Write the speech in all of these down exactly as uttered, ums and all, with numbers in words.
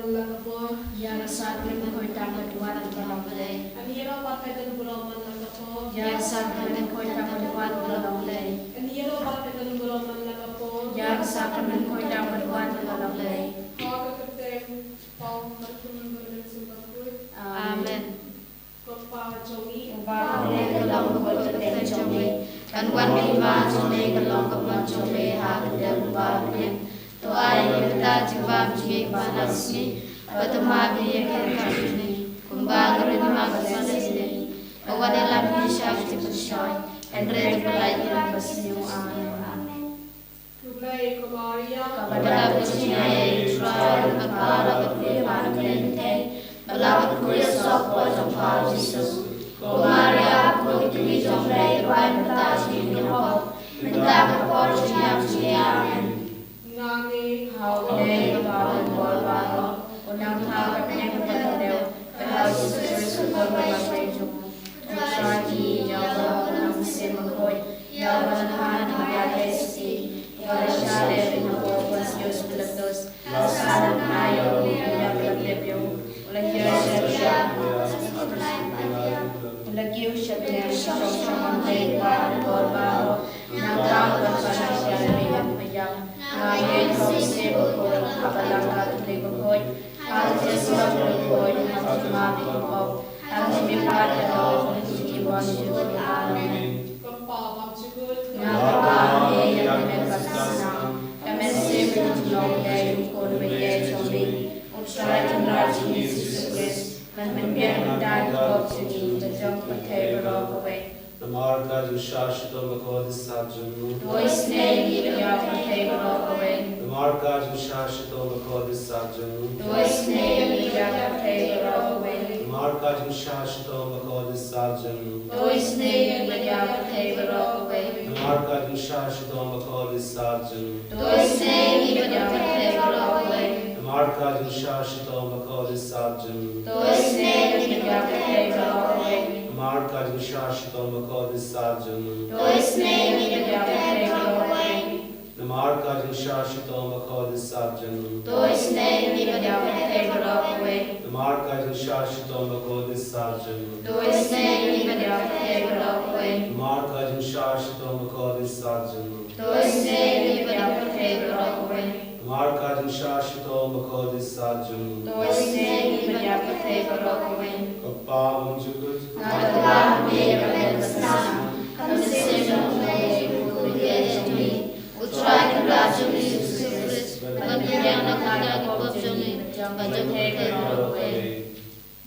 Ïa ka sakramen khuid tang ka duwan ka long Blei. Ïa ka sakramen khuid tang ka duwan ka long Blei. Ïa ka sakramen khuid tang ka duwan ka long Blei. Amen. Ko Pa jong ngi uba ha bneng, ka long ka kyrteng jong me. Kan wan ka hima jong me, ka long ka mon jong me ha ka bneng kumba ha bneng. To ai ïa ngi mynta ka jingbam jong ngi kaba mynsngi, bad to map ïa ngi ki ryngkat jong ngi kumba ngi ruh ngi map ïa ki ryngkat jong ngi. Wat ïalam ïa ngi sha ka jingpynshoi, hynrei to pynlait ïa ngi na ka basniew. Amen. Khublei ko Maria, kaba dap ka jingaiei, U Trai u don bad pha, la kyrkhu ïa pha na pdeng ki kmie, bad la kyrkhu ïa u soh ka kpoh jong pha U Jisu. Ko Maria, ko kmie jong U Blei, duwai mynta ïa ngi ki kynthei, mynta ka por jong ka jingïap jong ngi. Amen. Nga ngeit ha U Blei Kpa uba don bor baroh, u nang thaw ha ka bneng kaba kordor, bad ha U Jisu Khrist u khun uba iwei jong u. U Trai jong ngi, ïa uba la nang mynsiem bakhuid, ïa uba la kha na ka diapite, ïa uba la shah leh na ka por ba u Pontius Pilatus, la sah na ka bnai ïa u, u la ïap, u la khlep ïa u, u la hiar sha ka ïing, u la kiew sha bneng, u shong shong ha U Blei Kpa uba don bor baroh, u nang thaw ban pan sha ki ïing ki sem. Nga ngeit ha U Mynsiem Bakhuid, ha ka Balang Katholik bakhuid, ha ka Jingsngewbha bakhuid, ha ka jingmap ïa ki pop, ha ka jingmihpat ka doh, ha ka jingim ba ym jukut. Amen. Ko Pa bymjukut, nga kwah ba me ïa ka met ka snam, ka mynsiem ka jinglong Blei U Khun ba ïeit jong me, U Trai Kynrad jong ngi Jisu Khrist, ban pynbiang ïa ki pop jong ngi, bad jong ka pyrthei baroh kawei. Namar ka jingshah shitom bakordit sat jong u, to isynei ïa ngi bad ïa ka pyrthei baroh kawei. Namar ka jingshah shitom bakordit sat jong u, to isynei ïa ngi bad ïa ka pyrthei baroh kawei. Namar ka jingshah shitom bakordit sat jong u, to isynei ïa ngi bad ïa ka pyrthei baroh kawei. Namar ka jingshah shitom bakordit sat jong u, to isynei ïa ngi bad ïa ka pyrthei baroh kawei. Namar ka jingshah shitom bakordit sat jong u, to isynei ïa ngi bad ïa ka pyrthei baroh kawei. Namar ka jingshah shitom bakordit sat jong u, to isynei ïa ngi bad ïa ka pyrthei baroh kawei. Namar ka jingshah shitom bakordit sat jong u, to isynei ïa ngi bad ïa ka pyrthei baroh kawei. Namar ka jingshah shitom bakordit sat jong u, to isynei ïa ngi bad ïa ka pyrthei baroh kawei. Namar ka jingshah shitom bakordit sat jong u, to isynei ïa ngi bad ïa ka pyrthei baroh kawei. Namar ka jingshah shitom bakordit sat jong u, to isynei ïa ngi bad ïa ka pyrthei baroh kawei. Ko Pa bymjukut, nga kwah ba me ïa ka met ka snam, ka mynsiem jong U Blei U Khun ba ïeit jong ngi, U Trai Kynrad jong ngi Jisu Khrist, ban pynbiang ïa ki pop jong ngi, bad jong ka pyrthei baroh kawei.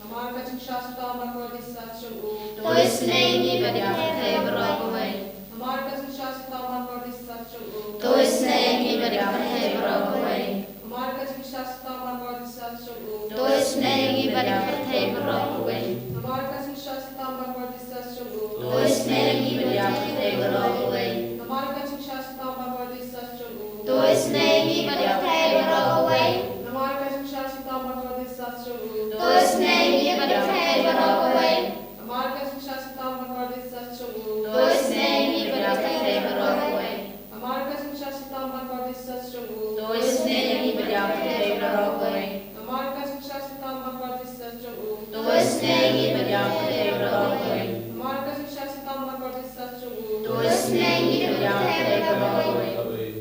Namar ka jingshah shitom bakordit sat jong u, to isynei ïa ngi bad ïa ka pyrthei baroh kawei. Namar ka jingshah shitom bakordit sat jong u, to isynei ïa ngi bad ïa ka pyrthei baroh kawei. Namar ka jingshah shitom bakordit sat jong u, to isynei ïa ngi bad ïa ka pyrthei baroh kawei. Namar ka jingshah shitom bakordit sat jong u, to isynei ïa ngi bad ïa ka pyrthei baroh kawei. Namar ka jingshah shitom bakordit sat jong u, to isynei ïa ngi bad ïa ka pyrthei baroh kawei. Namar ka jingshah shitom bakordit sat jong u, to isynei ïa ngi bad ïa ka pyrthei baroh kawei. Namar ka jingshah shitom bakordit sat jong u, to isynei ïa ngi bad ïa ka pyrthei baroh kawei. Namar ka jingshah shitom bakordit sat jong u, to isynei ïa ngi bad ïa ka pyrthei baroh kawei. Namar ka jingshah shitom bakordit sat jong u, to isynei ïa ngi bad ïa ka pyrthei baroh kawei. Namar ka jingshah shitom bakordit sat jong u, to isynei ïa ngi bad ïa ka pyrthei baroh kawei.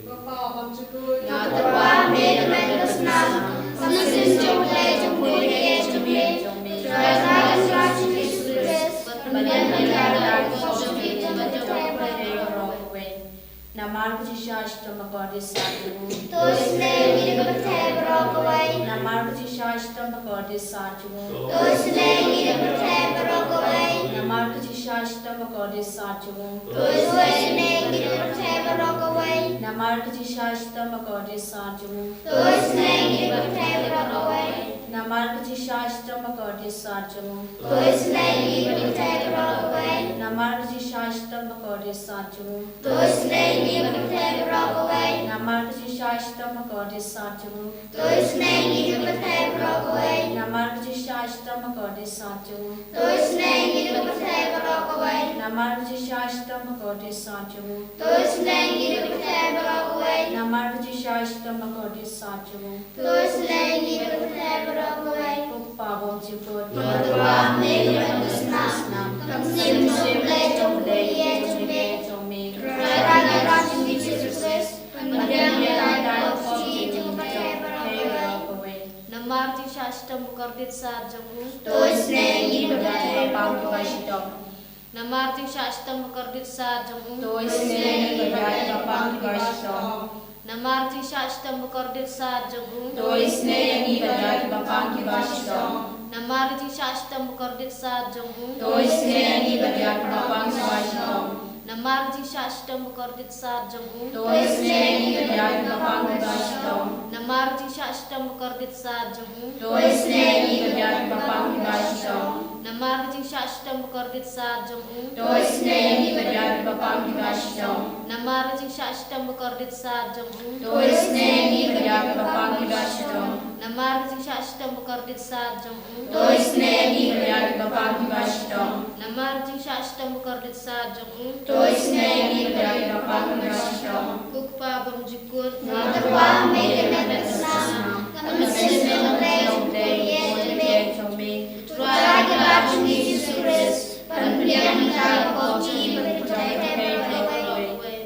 Ko Pa bymjukut, nga kwah ba me ïa ka met ka snam, ka mynsiem jong U Blei U Khun ba ïeit jong me, U Trai Kynrad jong ngi Jisu Khrist, ban pynbiang ïa ki pop jong ngi, bad jong ka pyrthei baroh kawei. Namar ka jingshah shitom bakordit sat jong u, to isynei ïa ngi bad ka pyrthei baroh kawei. Namar ka jingshah shitom bakordit sat jong u, to isynei ïa ngi bad ka pyrthei baroh kawei. Namar ka jingshah shitom bakordit sat jong u, to isynei ïa ngi bad ka pyrthei baroh kawei. Namar ka jingshah shitom bakordit sat jong u, to isynei ïa ngi bad ka pyrthei baroh kawei. Namar ka jingshah shitom bakordit sat jong u. To isynei ïa ngi bad ki pyrthei baroh kawei. Namar ka jingshah shitom bakordit sat jong u. To isynei ïa ngi bad ki pyrthei baroh kawei. Namar ka jingshah shitom bakordit sat jong u. To isynei ïa ngi bad ki pyrthei baroh kawei. Namar ka jingshah shitom bakordit sat jong u. To isynei ïa ngi bad ki pyrthei baroh kawei. Namar ka jingshah shitom bakordit sat jong u. To isynei ïa ngi bad ki pyrthei baroh kawei. Namar ka jingshah shitom bakordit sat jong u. To isynei ïa ngi bad ki pyrthei baroh kawei. Ko Kpa bymjukut. Nga tyrwa ha me ïa ka mynsiem. Ka mynsiem jong U Blei jong U Blei jong me jong me. Trai Kynrad jong ngi Jisu Khrist. Pynbiang ïa ka pop jong ngi bad jong ki pyrthei baroh kawei. Namar jingshah shitom bakordit sat jong u. To isynei ïa ngi bad ki pang kiba shitom. Namar jingshah shitom bakordit sat jong u. To isynei ïa ngi bad ki pang kiba shitom. Namar jingshah shitom bakordit sat jong u. To isynei ïa ngi bad ki pang kiba shitom. Namar jingshah shitom bakordit sat jong u. To isynei ïa ngi bad ki pang kiba shitom. Namar jingshah shitom bakordit sat jong u. To isynei ïa ngi bad ki pang kiba shitom. Namar jingshah shitom bakordit sat jong u. To isynei ïa ngi bad ki pang kiba shitom. Namar jingshah shitom bakordit sat jong u. To isynei ïa ngi bad ki pang kiba shitom. Namar jingshah shitom bakordit sat jong u. To isynei ïa ngi bad ki pang kiba shitom. Namar jingshah shitom bakordit sat jong u. To isynei ïa ngi bad ki pang kiba shitom. Namar jingshah shitom bakordit sat jong u. To isynei ïa ngi bad ki pang kiba shitom. Ko Kpa bymjukut. Nga tyrwa ha me ïa ka mynsiem. Ka mynsiem jong U Blei jong me. Trai Kynrad jong ngi Jisu Khrist. Pynbiang ïa ka pop jong ngi bad jong ki pyrthei baroh kawei.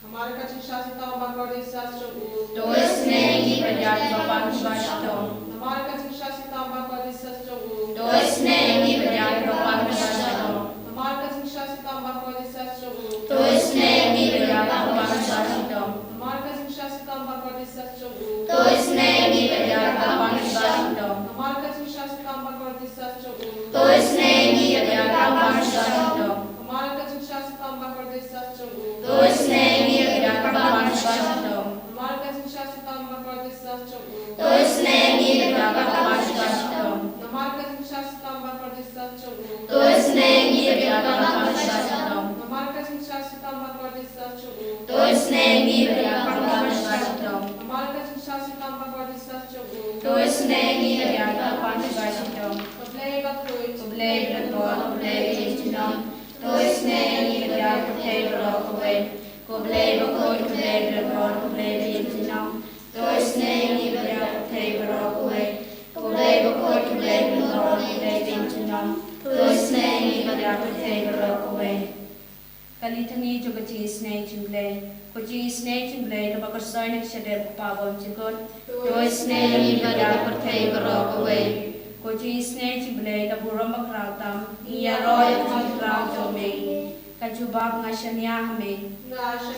Namar ka jingshah shitom bakordit sat jong u. To isynei ïa ngi bad ki pang kiba shitom. Namar ka jingshah shitom bakordit sat jong u. To isynei ïa ngi bad ki pang kiba shitom. Namar ka jingshah shitom bakordit sat jong u. To isynei ïa ngi bad ki pang kiba shitom. Namar ka jingshah shitom bakordit sat jong u. To isynei ïa ngi bad ki pang kiba shitom. Namar ka jingshah shitom bakordit sat jong u. To isynei ïa ngi bad ki pang kiba shitom. Namar ka jingshah shitom bakordit sat jong u. To isynei ïa ngi bad ki pang kiba shitom. Namar ka jingshah shitom bakordit sat jong u. To isynei ïa ngi bad ki pang kiba shitom. Namar ka jingshah shitom bakordit sat jong u. To isynei ïa ngi bad ki pang kiba shitom. Namar ka jingshah shitom bakordit sat jong u. To isynei ïa ngi bad ki pang kiba shitom. Namar ka jingshah shitom bakordit sat jong u. To isynei ïa ngi bad ki pang kiba shitom. Ko Blei bakhuid. Ko Blei badonbor, ko Blei baïeit junom. To isynei ïa ngi bad ki pyrthei baroh kawei. Ko Blei bakhuid, ko Blei badonbor, ko Blei baïeit junom. To isynei ïa ngi bad ki pyrthei baroh kawei. Ko Blei bakhuid, ko Blei badonbor, ko Blei baïeit junom. To isynei ïa ngi bad ki pyrthei baroh kawei. Ka litany jong ka jingisynei jong U Blei. Ko jingisynei jong U Blei kaba kyrsoi na ka shadem u Kpa bymjukut. To isynei ïa ngi bad ki pyrthei baroh kawei. Ko jingisynei jong U Blei ka burom bakhraw tam. Ngi ïaroh ïa ka jingkhraw jong me. Ka jubab, nga shaniah ha me.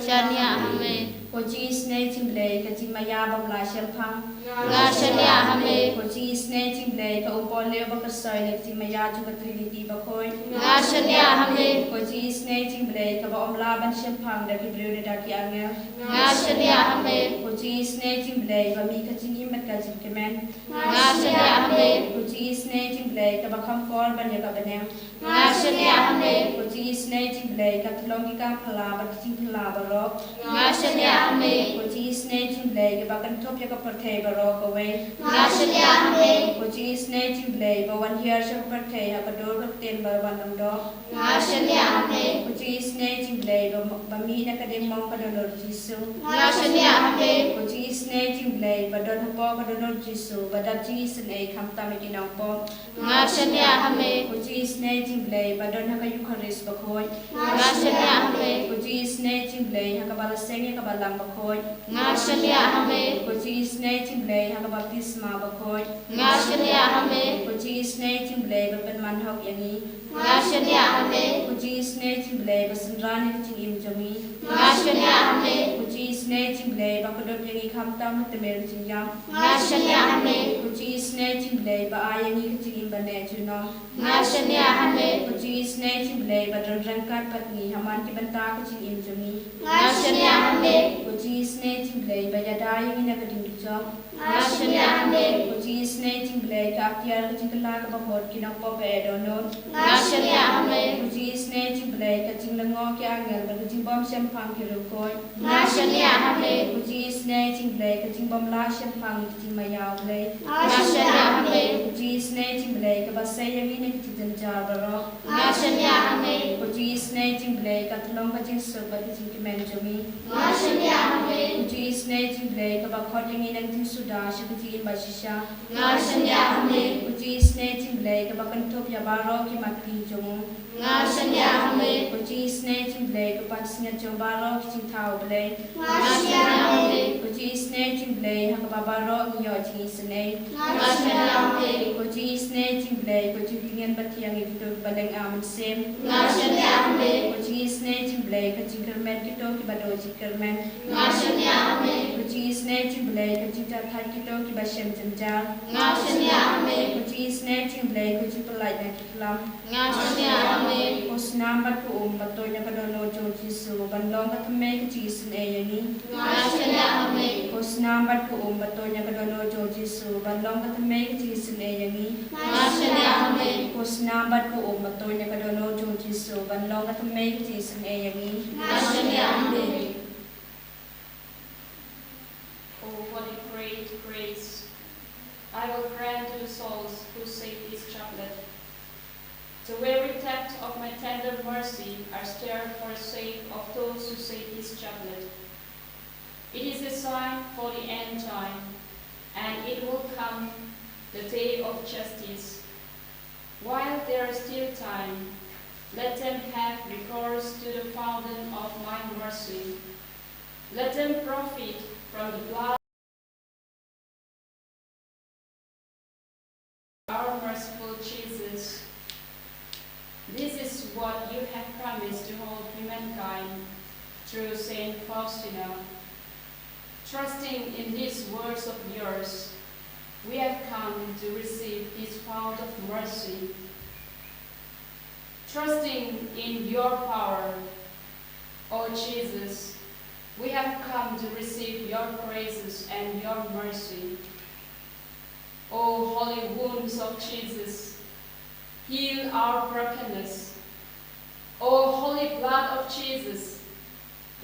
Shaniah ha me. Ko jingisynei jong U Blei ka jingmaïa bym lah shemphang. Nga shaniah ha me. Ko jingisynei jong U Blei ka umpohliew ba kyrsoi na ka jingmaïa jong ka Trinity bakhuid. Nga shaniah ha me. Ko jingisynei jong U Blei kaba ym lah ban shemphang da ki briew ne da ki angel. Nga shaniah ha me. Ko jingisynei jong U Blei ba mih ka jingim bad ka jingkmen. Nga shaniah ha me. Ko jingisynei jong U Blei kaba kham kor ban ïa ka bneng. Nga shaniah ha me. Ko jingisynei jong U Blei ka tyllong ki kam phylla bad ki jingphylla baroh. Nga shaniah ha me. Ko jingisynei jong U Blei kaba kynthup ïa ka pyrthei baroh kawei. Nga shaniah ha me. Ko jingisynei jong U Blei ba wan hiar sha ka pyrthei ha ka dur ka ktien bad ban ym doh. Nga shaniah ha me. Ko jingisynei jong U Blei ba, ba mih na ka diengmong ka dohnud Jisu. Nga shaniah ha me. Ko jingisynei jong U Blei ba don hapoh ka dohnud Jisu ba dap jingisynei khamtam ïa ki nongpop. Nga shaniah ha me. Ko jingisynei jong U Blei ba don ha ka Eukharist bakhuid. Nga shaniah ha me. Ko jingisynei jong U Blei ha kaba la seng ïa ka Balang bakhuid. Nga shaniah ha me. Ko jingisynei jong U Blei ha ka baptisma bakhuid. Nga shaniah ha me. Ko jingisynei jong U Blei ba pynman hok ïa ngi. Nga shaniah ha me. Ko jingisynei jong U Blei ba synran ïa ka jingim jong ngi. Nga shaniah ha me. Ko Isynei jingblei ba kdup ïa ngi khamtam ha tmier jingïap. Nga shaniah ha me. Ko Jisu isynei jingblei ba ai ïa ngi ka jingim ba neh junom. Nga shaniah ha me. Ko Jisu isynei jingblei ba don ryngkat bad ngi ha man ki bynta ka jingim jong ngi. Nga shaniah ha me. Ko Jisu isynei jingblei ba ïada ïa ngi na ka ding dujok. Nga shaniah ha me. Ko Jisu isynei jingblei ka atiar ka jingkylla kaba mut ki nongpop ba eh dohnud. Nga shaniah ha me. Ko Jisu isynei jingblei ka jinglyngngoh ki angel bad ka jingbym shemphang ki riewkhuid. Nga shaniah ha me. Ko Jisu isynei jingblei ka jingbym lah shemphang ïa ki jingmaïa Blei. Nga shaniah ha me. Ko Jisu isynei jingblei kaba sei ïa ngi na ki jingjynjar baroh. Nga shaniah ha me. Ko Jisu isynei jingblei ka tyllong ka jingsuk bad ka jingkmen jong ngi. Nga shaniah ha me. Ko Jisu isynei jingblei kaba khot ïa ngi na ka jingsuda sha ka jingim ba shisha. Nga shaniah ha me. Ko Jisu isynei jingblei kaba kynthup ïa baroh ki mat ki jong u. Nga shaniah ha me. Ko Jisu isynei jingblei ka pansngiat jong baroh ki jingthaw Blei. Nga shaniah ha me. Ko Jisu isynei jingblei ha kaba baroh ngi ïoh jingisynei. Nga shaniah ha me. Ko Jisu isynei jingblei ko jingtngen ba thiang ïa kito kiba lynga mynsiem. Nga shaniah ha me. Ko Jisu isynei jingblei ka jingkyrmen kito kiba duh jingkyrmen. Nga shaniah ha me. Ko Jisu isynei jingblei ka jingthait kito kiba shem jynjar. Nga shaniah ha me. Ko Jisu isynei jingblei ko jingpyllait na ki khlam. Nga shaniah ha me. Ko snam bad ko um ba tuid na ka dohnud jong u Jisu ban long ka thymmei ka jingisynei ïa ngi. Nga shaniah ha me. Ko snam bad ko um ba tuid na ka dohnud jong u Jisu ban long ka thymmei ka jingisynei ïa ngi. Nga shaniah ha me. Ko snam bad ko um ba tuid na ka dohnud jong u Jisu ban long ka thymmei ka jingisynei ïa ngi. Nga shaniah ha me. O holy great grace, I will grant to the souls who say this chaplet. The very depth of my tender mercy are stirred for the sake of those who say this chaplet. It is a sign for the end time, and it will come the day of justice. While there is still time, let them have recourse to the fountain of my mercy. Let them profit from the blood of our merciful Jesus. This is what you have promised to all humankind through Saint Faustina. Trusting in these words of yours, we have come to receive this fount of mercy. Trusting in your power, O Jesus, we have come to receive your graces and your mercy. O holy wounds of Jesus, heal our brokenness. O holy blood of Jesus,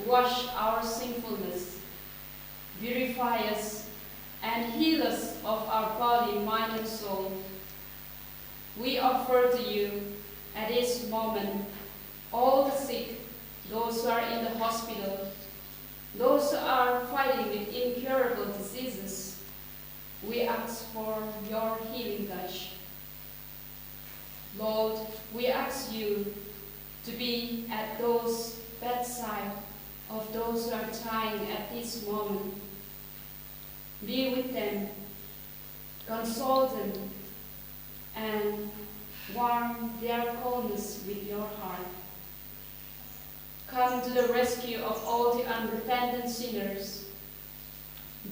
wash our sinfulness, purify us, and heal us of our body, mind, and soul. We offer to you at this moment all the sick, those who are in the hospital, those who are fighting with incurable diseases. We ask for your healing touch. Lord, we ask you to be at those bedside of those who are dying at this moment. Be with them, console them, and warm their coldness with your heart. Come to the rescue of all the unrepentant sinners.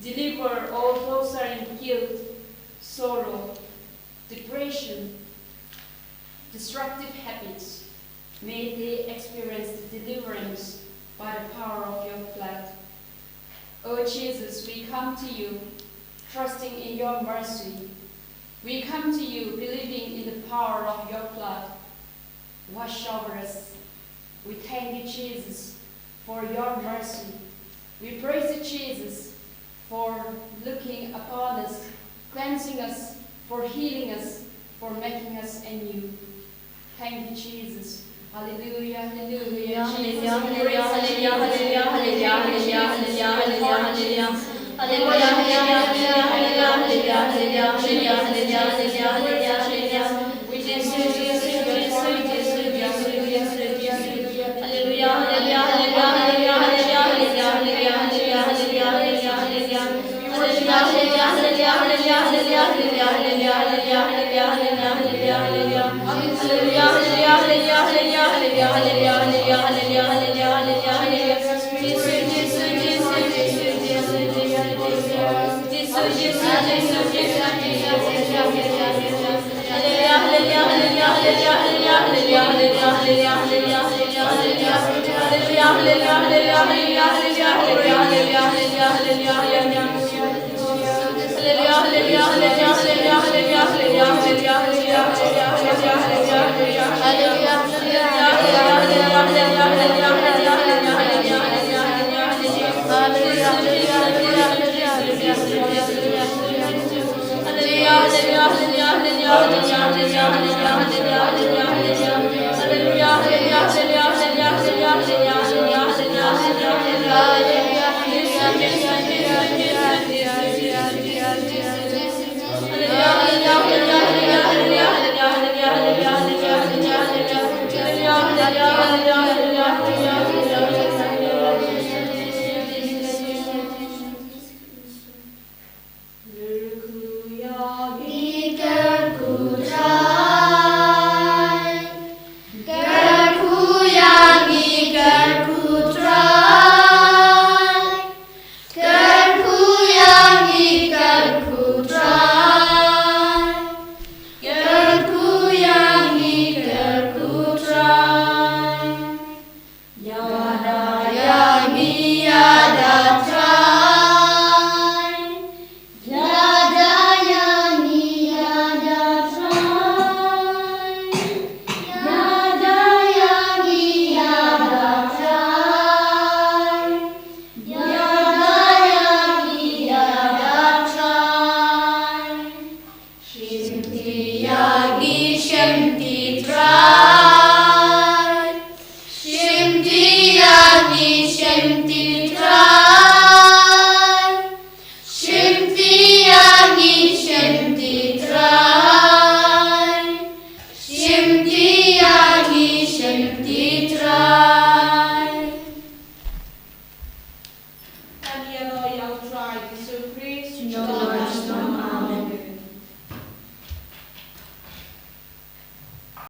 Deliver all those who are in guilt, sorrow, depression, destructive habits. May they experience the deliverance by the power of your blood. O Jesus, we come to you, trusting in your mercy. We come to you, believing in the power of your blood. Wash over us. We thank you, Jesus, for your mercy. We praise you, Jesus, for looking upon us, cleansing us, for healing us, for making us anew. Thank you, Jesus. Hallelujah, hallelujah, Jesus. We praise you, Jesus. We praise you, Jesus. We praise you, Jesus.